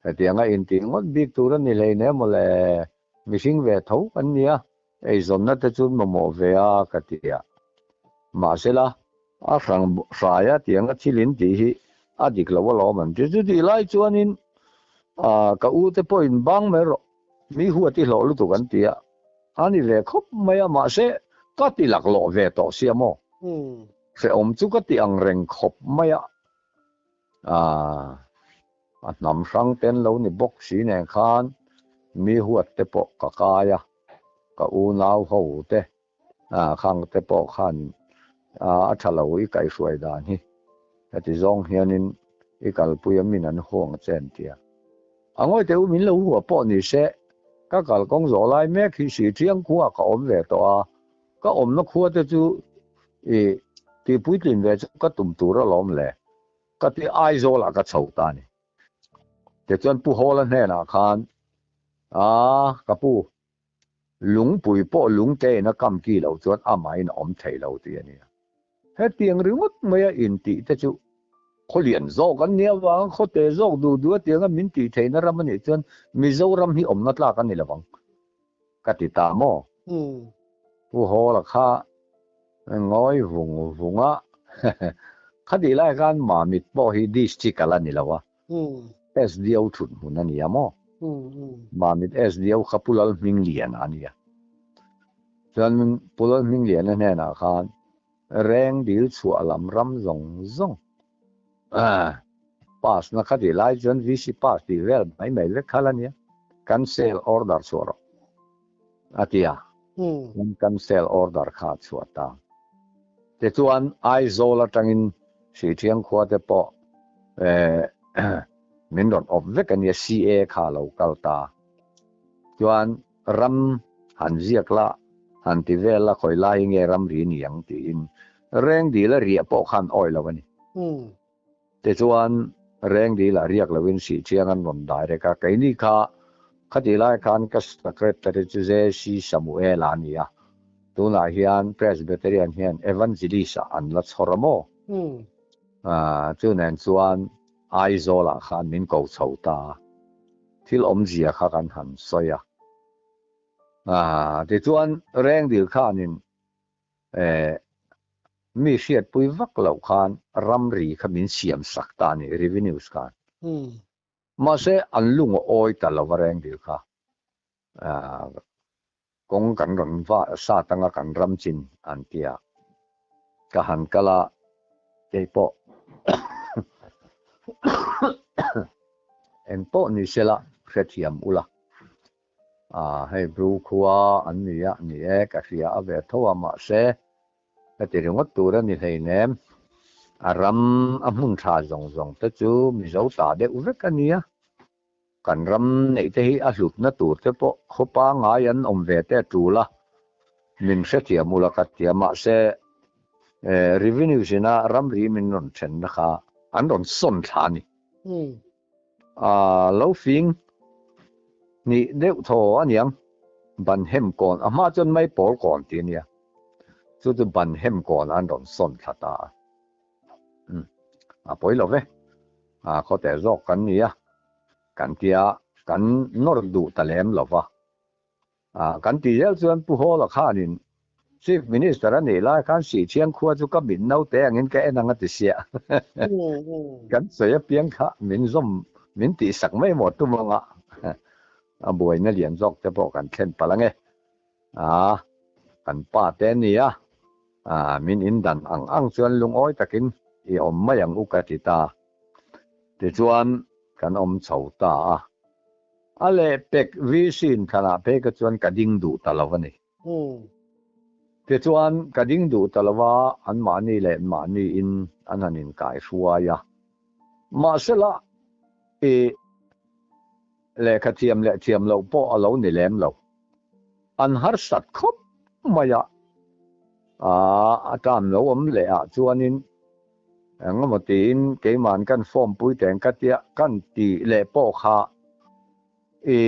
Hetianga intih ngawt bik tur a ni hleinem mawle, mihring ve tho kan nia, eizawnna te chu mamawh ve a ka ti a. Mahsela, a hrang hraia tianga thil in tih hi a dik lo alawm an ti. Chutih lai chuanin ka u te pawhin bang mai rawh, mi huat i hlawh lutuk an ti a. A ni ve khawp mai a, mahse ka ti laklawh ve tawh sia maw? Hrehawm chu ka ti ang reng khawp mai a. A hnam hrang ten lo ni bawk si nen khan mi huat te pawh ka kai a, ka unau ho te khang te pawh khan a tha lo i kaihhruai dan hi heti zawng hianin i kalpui a min an huang che an ti a. A ngawi teh u min lo hua pawh ni se ka kalkawng zawh lai mek hi Sihṭhiang khua ka awm ve tawh a, ka awmna khua te chu i tihpuitlin ve chu ka tum tur alawm le ka ti Aizawl ah ka chho ta a ni. Tichuan Pu Hawla hnenah khan a ka pu Lungpui pawh lungte in a kam ki loh chuan amahin a awm thei lo tih a ni a. Hetiang ringawt maia intih te chu khaw lian zawk an nih avanga khaw te zawk duh duh atianga min tih theihna ram a nih chuan Mizoram hi awmna tlak a ni lovang ka ti ta maw? Pu Hawla kha ngawi vung vung a, khatih lai khan Mamit pawh hi district a la ni lo a, SDO thut hmun a nia maw? Mamit SDO kha Pu Lalhmingliana a nia. Chuan Pu Lalhmingliana hnenah khan reng dil chhuah lam ram zawng zawng pass na kha tih lai chuan VC pass tih vel mai mai vek kha la nia. Cancel order chhuah rawh a ti a. Chuan cancel order kha a chhuah ta. Tichuan Aizawl atangin Hrihthiang khua te pawh min rawn awp vek a nia, CA kha a lo kal ta. Chuan ram han ziak la, han ti vel la, khawi lai hi nge ramri ni ang tiin reng dil a riah pawh khan awi lo a ni. Tichuan reng dil ah riak loin Hrihthiang an rawn dai rek a, keini kha khatih lai khan ka secretary chu JC Samuel-a a ni a, tunah hian Presbyterian hian Evangelist ah an la chhawr a maw? Chu nen chuan Aizawl-ah khan min ko chho ta a, thil awmzia kha kan han sawi a. Tichuan Rengdil khanin mi hriatpui vak loh khan ramri kha min siam sak ta a ni, revenues khan. Mahse an lung a awi ta lo va Rengdil kha. Kawng kan rawn va sat anga kan ram chin an ti a, ka han kal a, keipawh engpawh ni sela hrethiam ula, hei Bru khua an ni a, ni e ka hria a ve tho a, mahse heti ringawt tur a ni hleinem, a ram a hmun tha zawng zawng te chu Mizo ta deuh vek a nia. Kan ram neih te hi a hlutna tur te pawh khaw pangngai an awm ve te a tul a, min hrethiam ula ka ti a, mahse revenue zina ramri min rawn thenna kha an rawn sawn thla a ni. A lo fing hnih deuh thaw a niang, ban hem kawn, a hma chuan mai pawl kawn tih a nia, chu chu ban hem kawn an rawn sawn thla ta a. A pawi lo ve, khaw teh zawk kan ni a, kan tia kan nawr duh ta lem lo va. Kan tih zel chuan Pu Hawla khanin Chief Minister a nih lai khan Sihchhiang khua chu ka mit naute angin ka en ang a ti sia. Kan sawi apiang kha min zawm min tihsak mai maw tum anga a buaina lian zawk te pawh kan thlen palh ange. Kan pa te a ni a. Min indan ang ang chuan lungawi takin i awm mai ang u ka ti ta. Tichuan kan awm chho ta a. A lehpek VC inthlanah phei kha chuan ka ding duh ta lo a ni. Tichuan ka ding duh ta lo a, anmahni leh mahniin an han inkai hruai a. Mahsela i lehkha thiam leh thiam loh pawh a lo ni lem lo. An harsat khawp mai a, a tan lo awm leh ah chuanin eng emaw tiin keiman kan form pui teng ka tia kan tih leh pawh kha i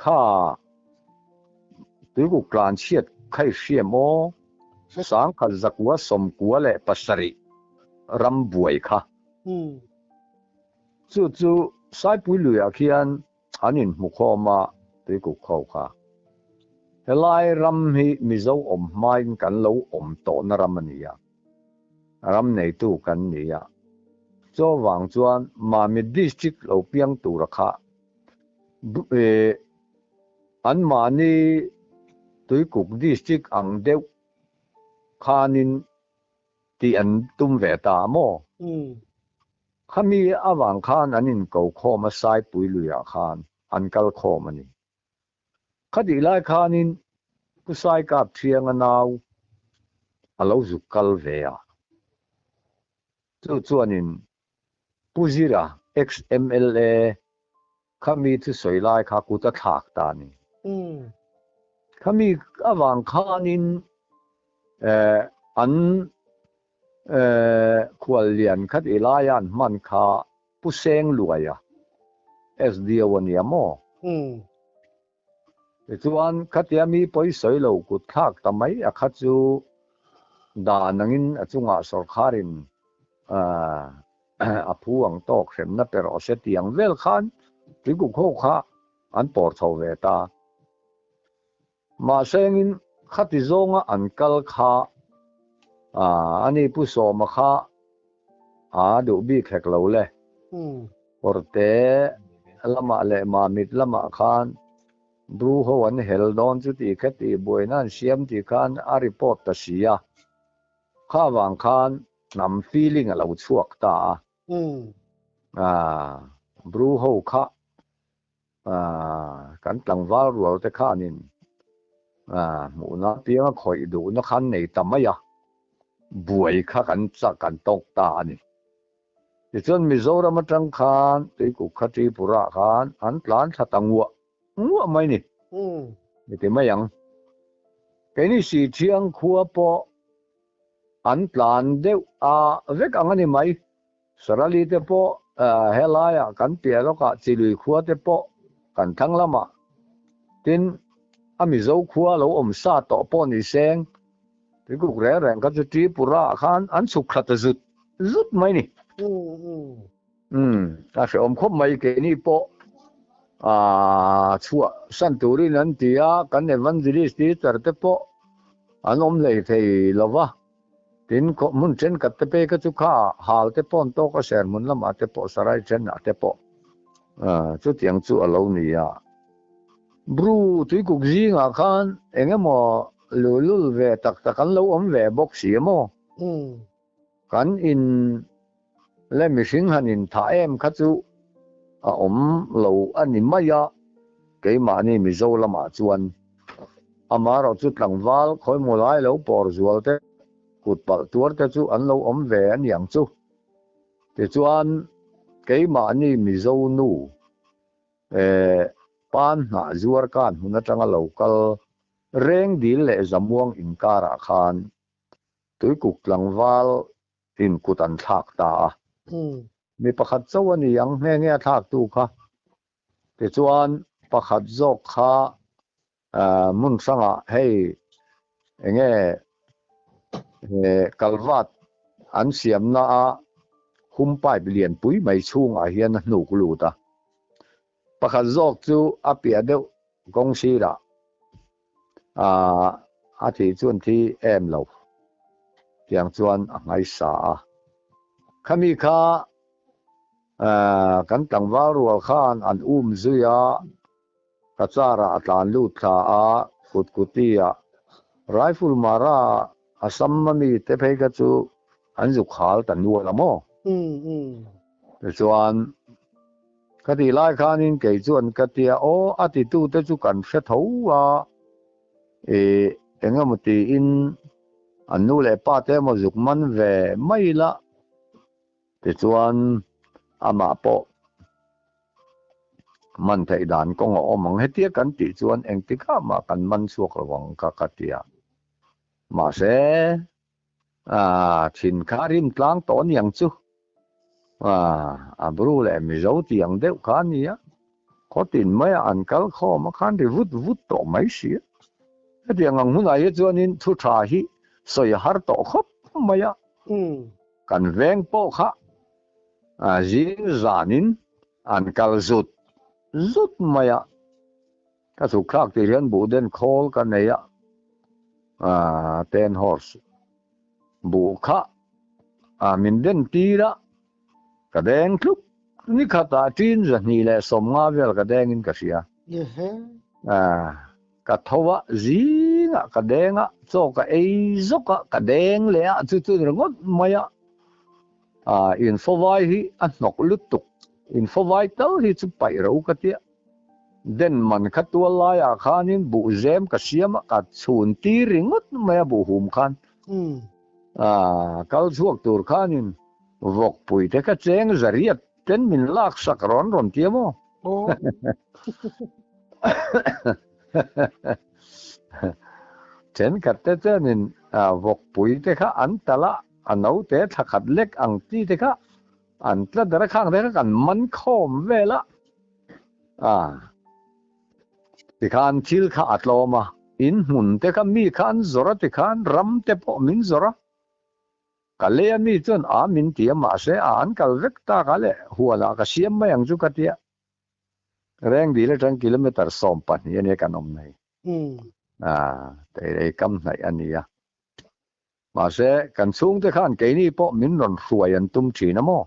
kha tuikuk tlan chhiat Kha i hria maw? 1997 ram buai kha. Chu chu Saipui luiah khian an inhmu khawm a, tuikuk ho kha. Helai ram hi Mizo awm hmain kan lo awm tawhna ram a ni a, ram neitu kan ni a. Chuvang chuan Mamit District lo piang tura kha anmahni Tuikuk District ang deuh khanin tih an tum ve ta a maw? Khami avang khan an inko khawm a Saipui luiah khan an kal khawm a ni. Khatih lai khanin Pu Saikap Thianga nau a lo zuk kal ve a. Chu chuanin Pu Zira, ex-MLA, Khami thusawi lai kha kut a thlak ta a ni. Khami avang khanin an khuallian khat i laia an hman kha Pu Sengluaia, SDO a nia maw? Tichuan khatia mi pawisawi lo kut thlak ta mai a kha chu dan angin a chungah sawrkharin a phu ang tawk hremna pe rawh se tih ang vel khan tuikuk ho kha an pawr chho ve ta. Mahse engin khati zawnga an kal kha ani Pu Sawma kha a duh bik hek lo le. Kawrte lamah leh Mamit lamah khan Bru ho an hel dawn chu tih kha tih buaina an siam tih khan a report ta si a. Kha vang khan hnam feeling a lo chhuak ta a. Bru ho kha kan tlangval rual te khanin hmuhna pianga khawih duhna khan nei ta mai a, buai kha kan chak kan tawk ta a ni. Tichuan Mizoram atang khan Tuikuk kha Tripura khan an tlan thla ta nguah nguah mai ni. Ni ti mai ang. Keini Sithiang khua pawh an tlan deuh a vek ang a ni mai. Sarali te pawh helaiah kan piah lawkah Chilui khua te pawh kan thlang lamah tin a Mizo khua lo awm sa tawh pawh ni seng Tuikuk reng reng kha chu Tripura ah khan an chhuk thla ta zut zut mai ni. Umm a hrehawm khawp mai keini pawh chhuah san turin an ti a kan evangelist teacher te pawh an awm hlei thei lova. Tin, hmun thenkhat te pei kha chu kha hal te pawh an tawk a, serhmun lamah te pawh, sarai thenah te pawh chutiang chu a lo ni a. Bru tuikuk zingah khan eng emaw luhlul ve tak tak an lo awm ve bawk si a maw? Kan in leh mihring han inthah em kha chu a awm lo a ni mai a, keimahni Mizo lamah chuan amaherawh chu tlangval khawimaw lai lo pawr zual te, kut palh tuar te chu an lo awm ve a niang chu. Tichuan keimahni Mizo nu eh pan hnah zuar kan hmun atanga lo kal reng dil leh zamuang inkarah khan Tuikuk tlangval in kut an thlak ta a. Mi pakhat chauh a ni ang nghe nghe a thlaktu kha. Tichuan pakhat zawk kha hmun hrangah hei enge kalvat an siamna a hum pipe lianpui mai chhungah hian a hnuk lut a. Pakhat zawk chu a piah deuh kawng sirah a thih chuan thi em lo tiang chuan a ngaisa a. Khami kha kan tlangval rual khan an um zui a, ka car ah a tlan lut thla a, kutkuti ah rifle mara a sam a mi te phei kha chu an zuk hal ta nual a maw? Tichuan Ka tih lai khanin kei chuan ka tia aw a titute chu kan hre tho a, ih eng emaw tiin an nu leh pa te emaw zuk man ve mai ila tichuan amah pawh man theih dan kawng a awm ang hetia kan tih chuan engtikah mah kan man chhuak lo ang ka ka tia mahse Thin kha rim tlang tawh aniang chu. A Bru leh Mizo tih ang deuh kha a nia. Khaw tin maia an kal khawm a khan ri vut vut tawh mai si a. Hetiang ang hunah hi chuanin thu tha hi sawi a har tawh khawp mai a. Kan veng pawh kha zing zanin an kal zut zut mai a. Ka chhuk thlak tih hian buhden khawl ka nei a, ten horse buh kha min den tir a, ka deng tluk ni khatah tin 250 vel ka dengin ka hria. Ka tho a, zingah ka deng a, chaw ka ei zawk a, ka deng leh a, chu chu ringawt mai a. Infovai hi a hnawk lutuk, infovai tal hi chu paih ro ka tia. Den man kha tual laiah khanin buh zem ka siam a, ka chhun tir ringawt mai a buh hum khan. Kal chhuak tur khanin vawkpui te kha cheng zariat ten min laksak rawn rawn tia maw? Thenkhat te chuanin vawkpui te kha an talh a, a naute thla khat lek ang chi te kha an tla der a, khang te kha kan man khawm vel a, tikhan thil kha a tlawm a, in hmun te kha mi kha an zawrh a tikhan ram te pawh min zawrh a. Ka lei a mi chuan a min ti a mahse a an kal vek tak a leh huanah ka siam mai ang chu ka tia. Reng dil atang kilometre 12 a nia kan awm nei. A teirei kam hnaih a nia. Mahse kan chhungte khan keini pawh min rawn hruai an tum thin a maw?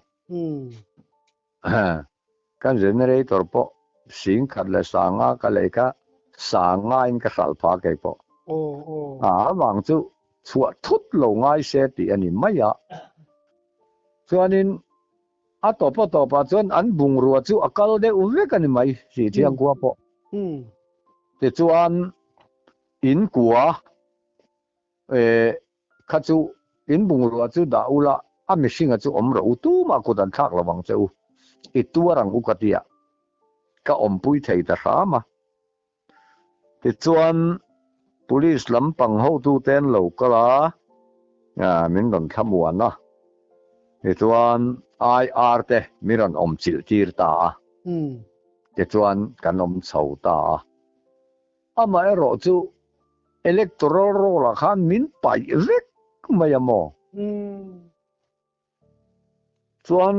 Kan generator pawh 10,000 leh 5,000 ka lei kha 5,000 in ka hralh phah kei pawh. A avang chu chhuah thut lo ngai se tih a ni mai a. Chuanin a tawp a tawpah chuan an bungrua chu a kal deuh vek a ni mai tih thiang khua pawh. Tichuan in kua Kha chu in bungrua chu dah ula, a mihringa chu awm rawh u, tumah kut an thlak lo vang che u, i tuar ang u ka ti a, ka awmpui thei ta hram a. Tichuan Police lampang hotute an lo kal a, min rawn thlamuan a, tichuan IR te min rawn awm chilh tir ta a, tichuan kan awm chho ta a. Amaherawh chu electoral roll ah khan min paih vek mai a maw? Chuan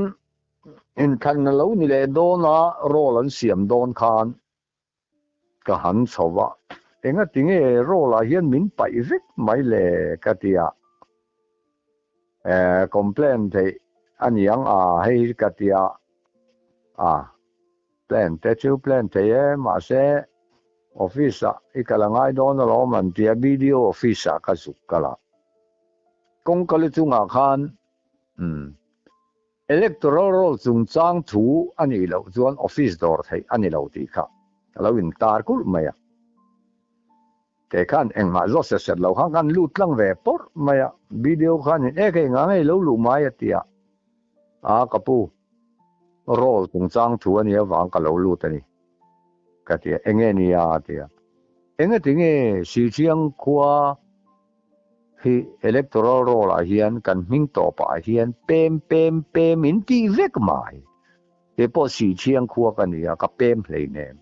inthlan a lo ni leh dawn a, roll an siam dawn khan ka han chho va, engati nge roll ah hian min paih vek mai le ka ti a, complain theih a ni ang a hei hi ka ti a, a. Plan te chu plan thei e, mahse office ah i kal a ngai dawn alawm an ti a, BDO office ah ka zuk kal a, kawngka lu chungah khan umm electoral roll chungchang thu a nih loh chuan office dawr theih a ni lo tih kha ka lo intar kulh mai a, kei khan engmah zawt set set lo khan kan lut tlang ve pawrh mai a, BDO khanin e kei nga ngei lo luh mai a ti a, a ka pu. Roll chungchang thu a nih avang ka lo lut a ni, ka ti a. Enge nia a ti a. Engati nge Sichiang khua hi electoral roll ah hian kan hming tawpah hian pem pem pem in tih vek mai? Kei pawh Sichiang khua ka ni a, ka pem hleinem.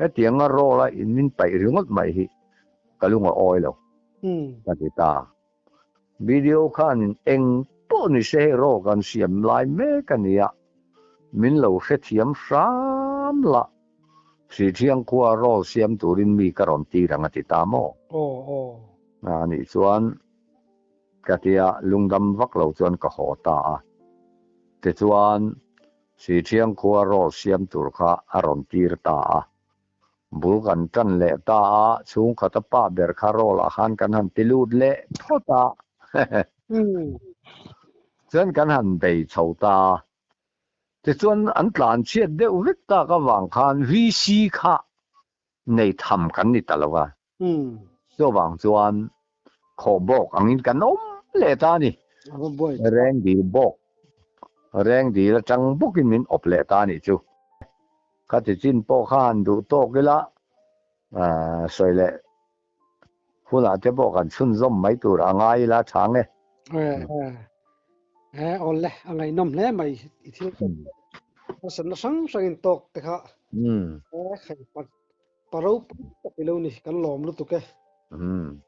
Hetianga roll a in min paih ringawt mai hi ka lung a awi lo, ka ti ta. Video khanin eng pawh ni se hei raw kan siam lai mek a nia, min lo hrethiam hram la, Sithiang khua rawl siam turin mi ka rawn tir ang a ti ta maw? A nih chuan ka tia lungdam vak lo chuan ka haw ta a, tichuan Sithiang khua rawl siam tur kha a rawn tir ta a. Bul kan tan leh ta a, chhungkhat a pa ber kha roll ah khan kan han ti lut leh phawt a, chuan kan han bei chho ta a, tichuan an tlan chhiat deuh vek tak avang khan VC kha nei tham kan ni ta lo a, chuvang chuan khawh bawk angin kan awm leh ta a ni, reng dil bawk, reng dil atang bawkin min awp leh ta a nih chu. Ka ti chin pawh khan duh tawk ila sawi leh hunah te pawh kan chhunzawm mai tur a ngai ila tha nge. E awl le a ngaihnawm hle mai i thil harsatna hrang hrangin tawk te kha e khai pa ropui tak ilo ni kan lawm lutuk e. Umm.